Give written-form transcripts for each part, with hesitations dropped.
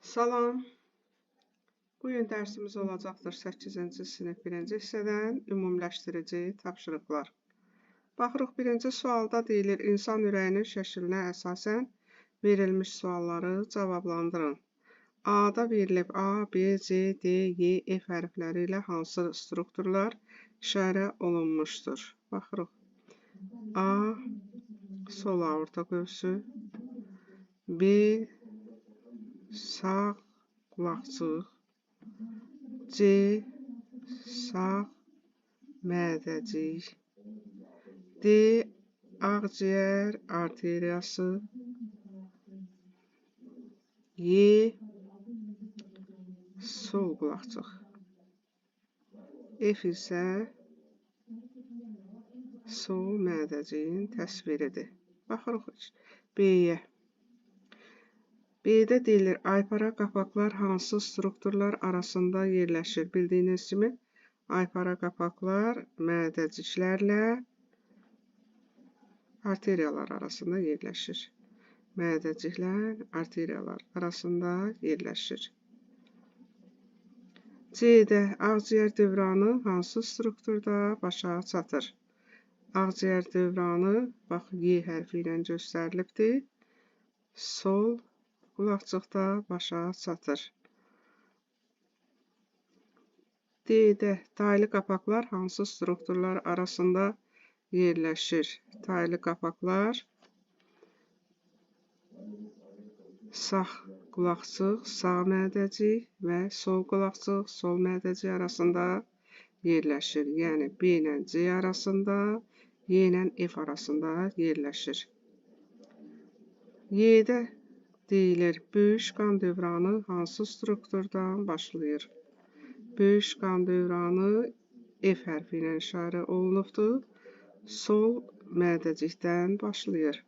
Salam. Bu gün dərsimiz olacaqdır 8-ci sinif 1-ci hissədən ümumiləşdirici tapşırıqlar. Baxırıq, birinci sualda deyilir, insan ürəyinin şəklinə əsasən verilmiş sualları cavablandırın. A-da verilib A, B, C, D, Y, F hərfləri ilə hansı strukturlar işarə olunmuşdur? Baxırıq. A, sol aorta qövsü, B, sağ qulaqcıq, C, sağ mədəcik, D, ağciyər arteriyası, Y, sol qulaqcıq, F isə sol mədəciyin təsviridir. Baxırıq B-yə. B-də deyilir, aypara qapaqlar hansı strukturlar arasında yerləşir? Bildiyiniz kimi, aypara qapaqlar mədəciklərlə arteriyalar arasında yerləşir. Mədəciklər arteriyalar arasında yerləşir. C-də ağciyər dövranı hansı strukturda başa çatır? Ağciyər dövranı, bax, Y hərfi ilə göstərilibdir. Sol qulaqcıqda başa çatır. D-də taylı qapaqlar hansı strukturlar arasında yerləşir? Taylı qapaqlar sağ qulaqcıq, sağ mədəcik və sol qulaqcıq, sol mədəcik arasında yerləşir. Yəni B ilə C arasında, Y ilə F arasında yerləşir. Y-də deyilir, böyük qan dövranı hansı strukturdan başlayır? Böyük qan dövranı F hərfi ilə işarə olunubdur. Sol mədəcikdən başlayır.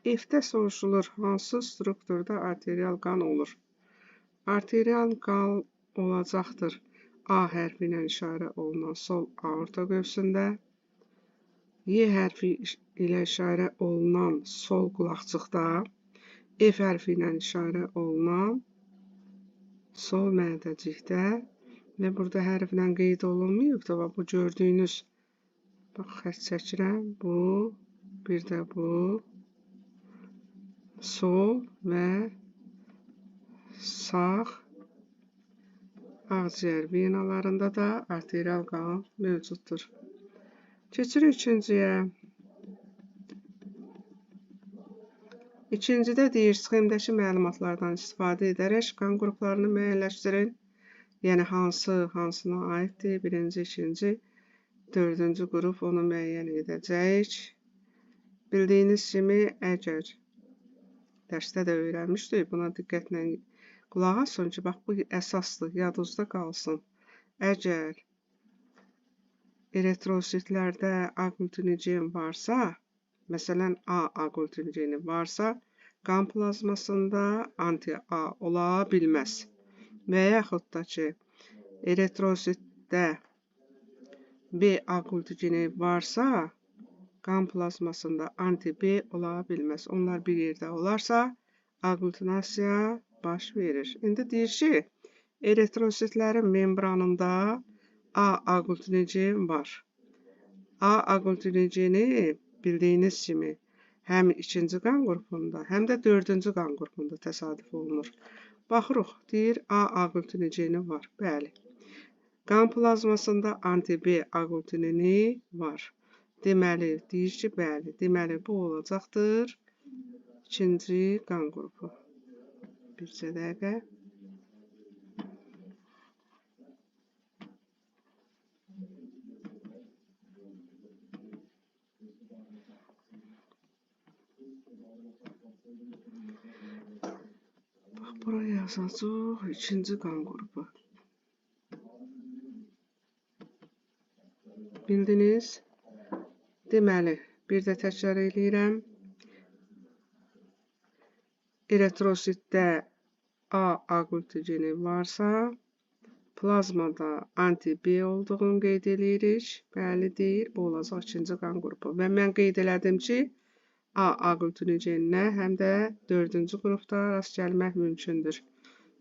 F-də soruşulur, hansı strukturda arterial qan olur? Arterial qan olacaqdır A hərfi ilə işarə olunan sol aorta qövsündə, Y hərfi ilə işarə olunan sol qulaqcıqda, F hərfi ilə işarə olunan sol mədəcikdə və burada hərflə qeyd olunmayıbdır. Bax, bu gördüyünüz, bax, xətt çəkirəm, bu, bir də bu, sol və sağ ağciyər venalarında da arterial qan mövcuddur. Keçirik üçüncüyə. İkincidə deyir, sxemdəki məlumatlardan istifadə edərək qan qruplarını müəyyənləşdirin. Yəni, hansı, hansına aiddir? Birinci, ikinci, dördüncü qrup onu müəyyən edəcəyik. Bildiyiniz kimi, əgər dərsdə də öyrənmişdik, buna diqqətlə qulaq asın ki, bax, bu əsasdır, yadınızda qalsın. Əgər eritrositlərdə aglutinogen varsa, məsələn, A aglutинogeni varsa, qan plazmasında anti-A ola bilməz. Və yaxud da ki, eritrositdə B aglutинogeni varsa, qan plazmasında anti-B ola bilməz. Onlar bir yerdə olarsa, aglutinasiya baş verir. İndi deyir ki, eritrositlərin membranında A aglutinogen var. A aglutinogeni bildiyiniz kimi həm ikinci qan qrupunda, həm də dördüncü qan qrupunda təsadüf olunur. Baxırıq, deyir A aglutinogeni var. Bəli. Qan plazmasında anti-B aglutinini var. Deməli, deyir ki, bəli. Deməli, bu olacaqdır ikinci qan qrupu. Bircə dəqiqə. Bax, bura yazacaq ikinci qan qrupu. Bildiniz? Deməli, bir də təkrar eləyirəm. Eritrositdə A aglutinogeni varsa, plazmada anti-B olduğunu qeyd eləyirik. Bəli, deyir, bu olacaq ikinci qan qrupu. Və mən qeyd elədim ki, A aglutinogeninə həm də dördüncü qrupda rast gəlmək mümkündür.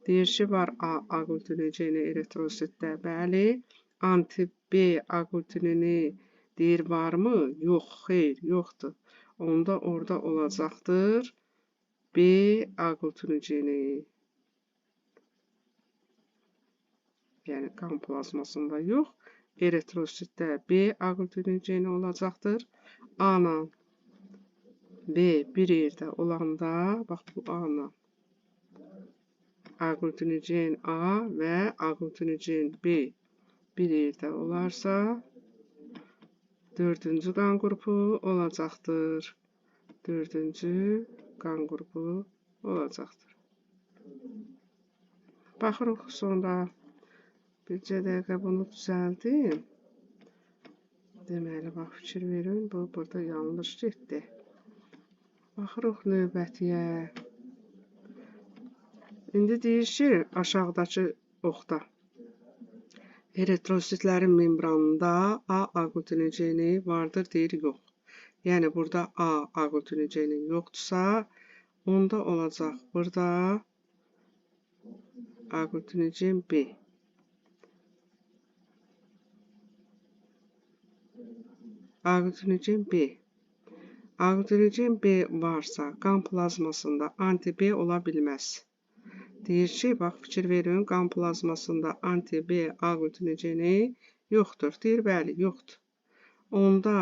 Deyir ki, var A aqlütinogeni eritrositdə. Bəli. Anti-B aqlütinini deyir, varmı? Yox, xeyr, yoxdur. Onda orada olacaqdır B aqlütinogeni. Yəni, qan plazmasında yox, eritrositdə B aqlütinogeni olacaqdır. A ilə B bir yerdə olanda, bax bu A ilə aqlütinogen A və aqlütinogen B bir yerdə olarsa, dördüncü qan qrupu olacaqdır. Dördüncü qan qrupu olacaqdır. Baxırıq sonra. Bircə dəqiqə bunu düzəldim. Deməli, bax, fikir verin, bu burada yanlış getdi. Baxırıq növbətiyə. İndi deyir ki, aşağıdakı oxda eritrositlərin membranında A aqlütinogeni vardır, deyir, yox. Yəni, burada A aqlütinogeni yoxdursa, onda olacaq burada aqlütinogen B. Aqlütinogen B. Aqlütinogen B varsa, qan plazmasında anti-B ola bilməz. Deyir ki, bax, fikir verin, qan plazmasında anti-B aqlütinogeni yoxdur. Deyir, bəli, yoxdur. Onda,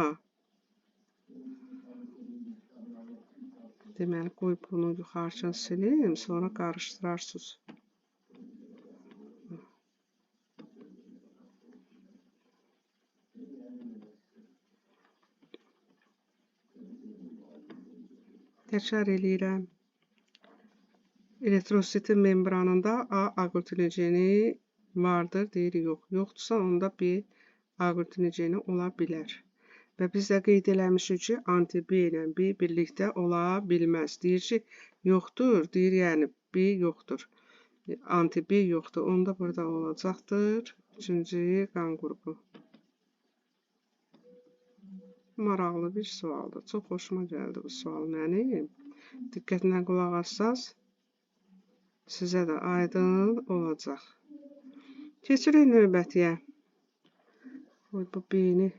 deməli, qoy bunu yuxarıdan silim, sonra qarışdırarsınız. Təkrar eləyirəm. Eritrositin membranında A aqlütinogeni vardır, deyir, yox. Yoxdursa, onda B aqlütinogeni ola bilər. Və biz də qeyd eləmişik ki, anti-B ilə B birlikdə ola bilməz. Deyir ki, yoxdur, deyir, yəni B yoxdur. Anti-B yoxdur. Onda burada olacaqdır üçüncü qan qrupu. Maraqlı bir sualdır. Çox xoşuma gəldi bu sual mənim. Diqqətlə qulaq assaz, sizə də aydın olacaq. Keçirik növbətiyə. Qoy bu B-ni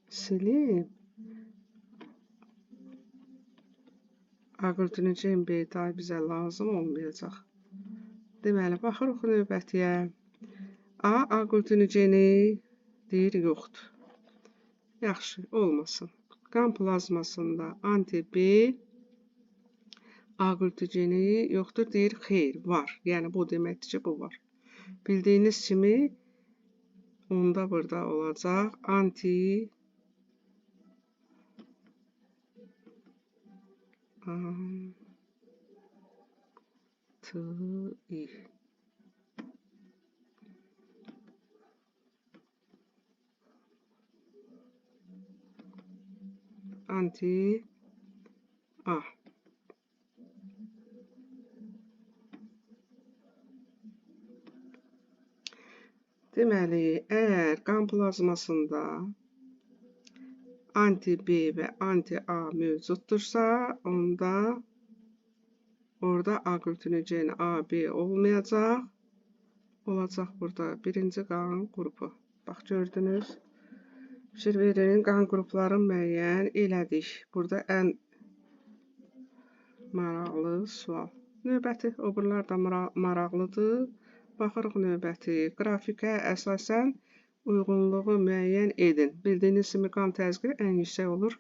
silim. Aqlütinogen B day bizə lazım olmayacaq. Deməli, baxırıq növbətiyə. A aqlütinogeni deyir, yoxdur. Yaxşı, olmasın. Qan plazmasında anti-B aqlütinogeni yoxdur, deyir, xeyr, var. Yəni, bu deməkdir ki, bu var. Bildiyiniz kimi, onda burada olacaq anti I. Anti A. Deməli, əgər qan plazmasında anti-B və anti-A mövcuddursa, onda orada aqlütinogen A, B olmayacaq. Olacaq burada birinci qan qrupu. Bax, gördünüz. Fikir verin, qan qruplarını müəyyən elədik. Burada ən maraqlı sual. Növbəti, o bunlar da maraqlıdır. Baxırıq növbəti. Qrafikə əsasən uyğunluğu müəyyən edin. Bildiyiniz kimi qan təzyiqi ən yüksək olur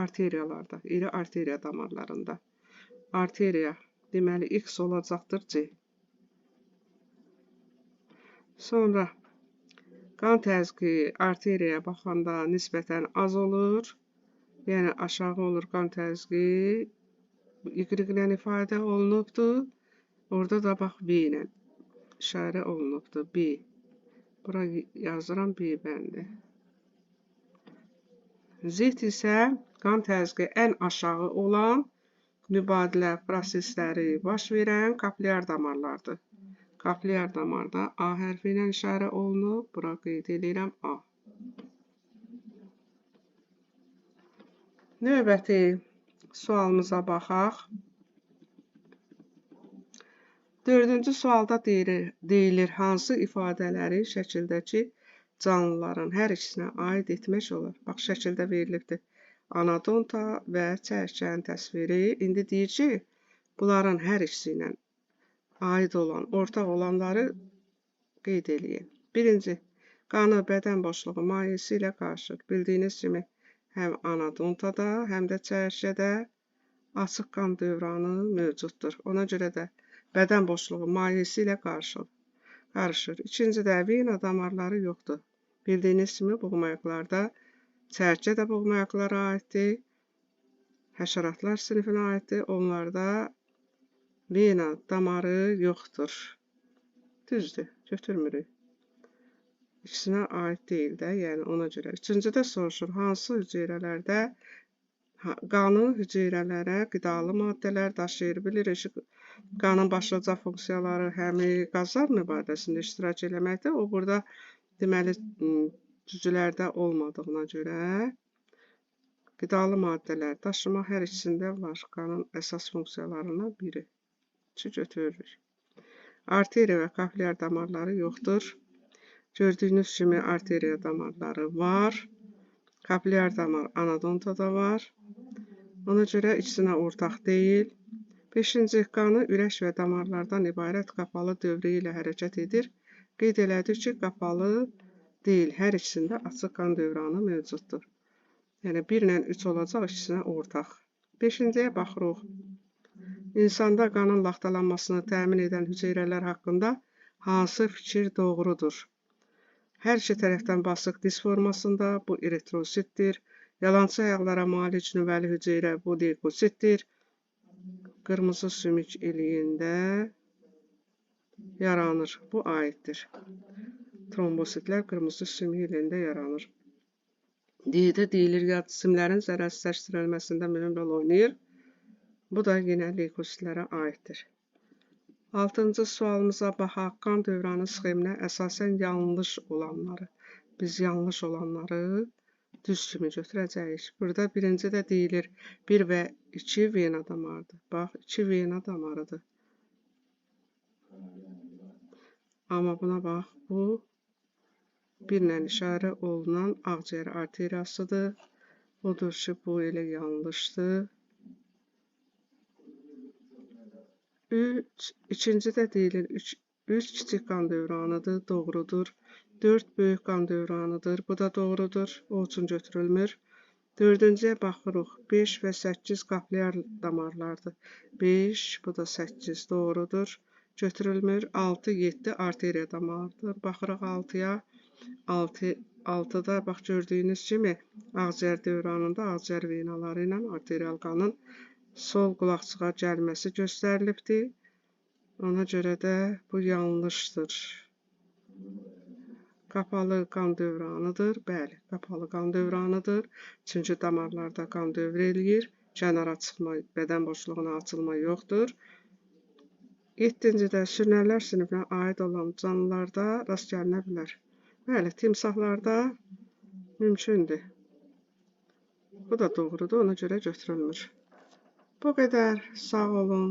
arteriyalarda, iri arteriya damarlarında. Arteriya, deməli, X olacaqdır C. Sonra qan təzyiqi arteriyaya baxanda nisbətən az olur. Yəni, aşağı olur qan təzyiqi. Y ilə ifadə olunubdur. Orada da bax, V ilə işarə olunubdur. B. Bura yazıram B bəndi. Z isə qan təzyiqi ən aşağı olan mübadilə prosesləri baş verən kaplyar damarlardır. Kaplyar damarda A hərfi ilə işarə olunub. Bura qeyd edirəm A. Növbəti sualımıza baxaq. Dördüncü sualda deyilir, hansı ifadələri şəkildəki canlıların hər ikisinə aid etmək olar? Bax, şəkildə verilibdir. Anadonta və çərçənin təsviri. İndi deyir ki, bunların hər ikisi ilə aid olan, ortaq olanları qeyd eləyin. Birinci, qanı bədən boşluğu mayesi ilə qarışır. Bildiyiniz kimi, həm anadontada, həm də çərçədə açıq qan dövranı mövcuddur. Ona görə də bədən boşluğu mayesi ilə qarışır. İkinci də vena damarları yoxdur. Bildiyiniz kimi, boğmayaqlarda çərçə də boğmayaqlara aiddir, həşəratlar sinifinə aiddir. Onlarda vena damarı yoxdur. Düzdür, götürmürük. İkisinə aid deyil də, yəni ona görə. Üçüncüdə soruşur, hansı hüceyrələrdə qanı hüceyrələrə qidalı maddələr daşıyır? Bilirik ki, qanın başlıca funksiyaları həmi qazlar mübadiləsində iştirak eləməkdir. O burada deməli cücülərdə olmadığına görə qidalı maddələr daşıma hər ikisində var. Qanın əsas funksiyalarından biri. Üçü götürürük. Arteriya və kapilyar damarları yoxdur. Gördüyünüz kimi arteriya damarları var. Kapilyar damar anadontada var. Ona görə ikisinə ortaq deyil. Beşinci, qanı ürək və damarlardan ibarət qapalı dövrü ilə hərəkət edir. Qeyd elədik ki, qapalı deyil. Hər ikisində açıq qan dövranı mövcuddur. Yəni 1 ilə 3 olacaq, ikisinə ortaq. Beşinciyə baxırıq. İnsanda qanın laxtalanmasını təmin edən hüceyrələr haqqında hansı fikir doğrudur? Hər iki tərəfdən basıq disk formasında, bu eritrositdir. Yalançı ayaqlara malik nüvəli hüceyrə, bu leykositdir. Qırmızı sümük iliyində yaranır. Bu aiddir. Trombositlər qırmızı sümük iliyində yaranır. D-də deyilir, yad cisimlərin zərərsizləşdirilməsində mühüm rol oynayır. Bu da yenə leykositlərə aiddir. Altıncı sualımıza baxaq. Qan dövranı sxeminə əsasən yanlış olanları. Biz yanlış olanları düz kimi götürəcəyik. Burada birinci də deyilir 1 və 2 vena damarıdır. Bax, 2 vena damarıdır. Amma buna bax, bu 1 ilə işarə olunan ağciyər arteriyasıdır. Odur ki, bu elə yanlışdır. 3, ikinci də deyilir 3 kiçik qan dövranıdır, doğrudur. 4 böyük qan dövranıdır, bu da doğrudur, o üçün götürülmür. Dördüncüyə baxırıq, 5 və 8 kapilyar damarlardır. 5, bu da 8, doğrudur, götürülmür. 6, 7 arteriya damarıdır. Baxırıq 6-ya. 6-da bax gördüyünüz kimi ağciyər dövranında ağciyər venaları ilə arterial qanın sol qulaqçığa gəlməsi göstərilibdir. Ona görə də bu yanlışdır. Qapalı qan dövranıdır. Bəli, qapalı qan dövranıdır. Çünki damarlarda qan dövr eləyir. Kənara çıxma, bədən boşluğuna açılma yoxdur. Yeddincidə sürünənlər sinifinə aid olan canlılarda rast gəlinə bilər. Bəli, timsahlarda mümkündür. Bu da doğrudur, ona görə götürülmür. Bu qədər. Sağ olun.